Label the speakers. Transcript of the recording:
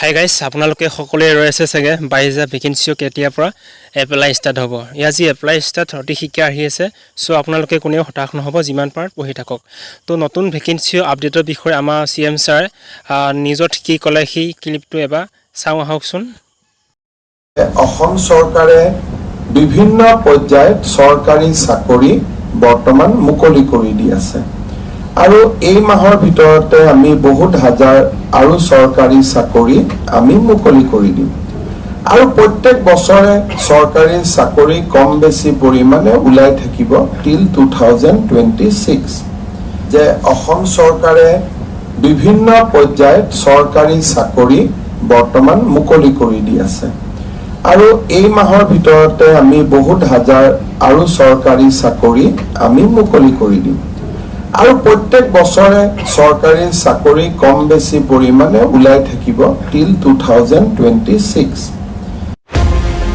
Speaker 1: Hi guys, আপোনালোকে সকলোৱে ৰৈ আছে চাগে 22,000 ভেকেঞ্চিও কেতিয়াৰ পৰা এপ্লাই ষ্টাৰ্ট হ'ব। ইয়াৰ যি এপ্লাই ষ্টাৰ্ট অতি শীঘ্ৰে আহি আছে। চ' আপোনালোকে কোনেও হতাশ নহ'ব, যিমান পাৰে পঢ়ি থাকক। তো নতুন ভেকেঞ্চিও আপডেটৰ বিষয়ে আমাৰ চি এম ছাৰে নিউজত কি ক'লে, সেই ক্লিপটো এবাৰ চাওঁ আহকচোন।
Speaker 2: অসম চৰকাৰে বিভিন্ন পৰ্যায়ত চৰকাৰী চাকৰি বৰ্তমান মুকলি কৰি দি আছে আৰু এই মাহৰ ভিতৰতে আমি বহুত হাজাৰ আৰু চৰকাৰী চাকৰি আমি মুকলি কৰি দিম। আৰু প্ৰত্যেক বছৰে চৰকাৰী চাকৰি কম বেছি পৰিমাণে ওলাই থাকিব till 2026। যে অসম চৰকাৰে বিভিন্ন পৰ্যায়ত চৰকাৰী চাকৰি বৰ্তমান মুকলি কৰি দি আছে আৰু এই মাহৰ ভিতৰতে আমি বহুত হাজাৰ আৰু চৰকাৰী চাকৰি আমি মুকলি কৰি দিম। আৰু প্ৰত্যেক বছৰে চৰকাৰী চাকৰি কম বেছি পৰিমাণে ওলাই থাকিব till 2026।